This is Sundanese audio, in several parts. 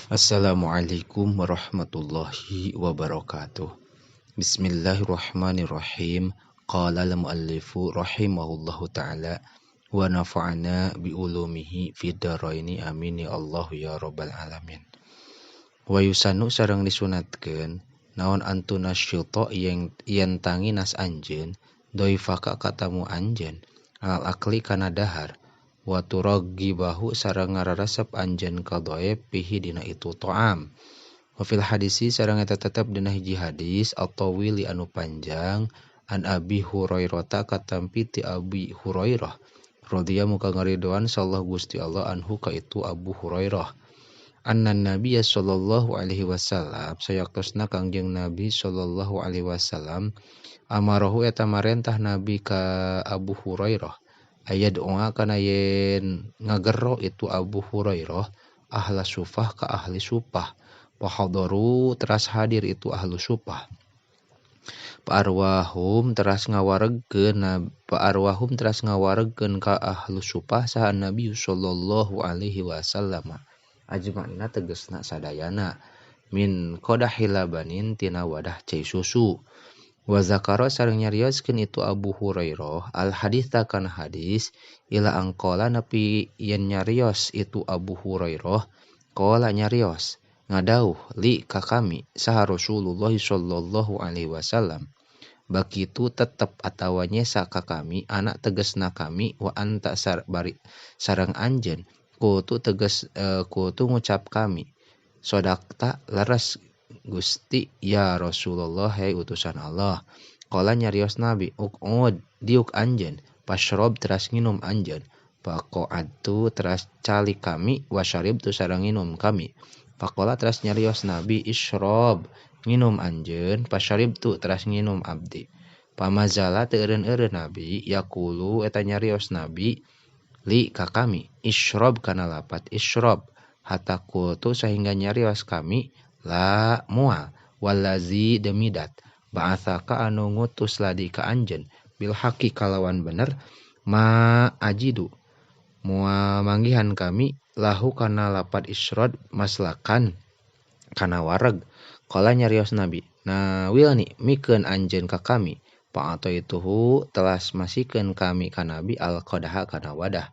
Assalamualaikum warahmatullahi wabarakatuh. Bismillahirrahmanirrahim. Qala al-muallifu rahimahullahu ta'ala wa nafa'ana bi ulumihi fid dharaini, amin ya Allah ya rabbal alamin. Wa yusanu sareng disunatkeun naon antuna syuta yen yen tanginas anjeun doifaka katamu anjeun al akli kana dahar wa turaggibahu sareng ngararesep anjeun ka dhaif fihi dina itu ta'am. Wa fil hadisi sareng eta tetep dina hiji hadis at-tawili anu panjang an Abi Hurairah katampi ti Abi Hurairah radhiya muka ngaridoan sallallahu Gusti Allah anhu ka itu Abu Hurairah anna Nabiya sallallahu alaihi wasallam sayaktosna Kangjeng Nabi sallallahu alaihi wasallam amarahu eta marentah Nabi ka Abu Hurairah aya doa kana yen ngagero itu Abu Hurairah ahla sufah ka ahli supah pahadaru teras hadir itu ahlu supah paarwahum teras ngawaregkeun paarwahum teras ngawaregkeun ka ahlu supah saha Nabi sallallahu alaihi wasallam ajma'ina tegesna sadayana min qadahi labanin tina wadah cai susu. Wa zakara sareng nyarioskeun itu Abu Hurairah al haditsa kana hadis ila angqala nepi yen nyarios itu Abu Hurairah qala nyarios ngadauh li ka kami saha Rasulullah sallallahu alaihi wasallam bakitu tetep atawa nyesa ka kami anak tegesna kami wa anta sar bari sareng anjeun kutu teges kutu ngucap kami sodakta leres Gusti ya Rasulullah hai utusan Allah. Qala nyarios Nabi uqud diuk anjeun pashrob teras nginum anjeun faqa'adtu teras calik kami wasyaribtu sareng nginum kami. Faqala teras nyarios Nabi isrob nginum anjeun pasyaribtu teras nginum abdi. Pamazala teu eureun-eureun Nabi yaqulu eta nyarios Nabi li ka kami isrob kana lapat isrob hatta qultu sehingga nyarios kami la mual wallazi demi dat ba'atsaka anu ngutus ladi ka anjeun bil haqi kalawan bener ma ajidu moal manggihan kami lahu kana lapat isrod maslakan kana wareg. Qala nyarios Nabi nawilni mikeun anjeun ka kami fa'ataituhu telas masikeun kami ka Nabi al qadaha kana wadah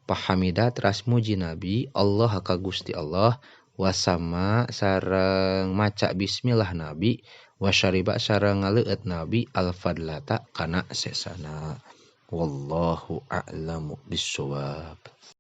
pahamida teras muji Nabi Allah ka Gusti Allah wasama sareng maca bismillah Nabi wasyariba sareng ngaleueut Nabi al-fadlata kana sesana. Wallahu a'lamu bissawab.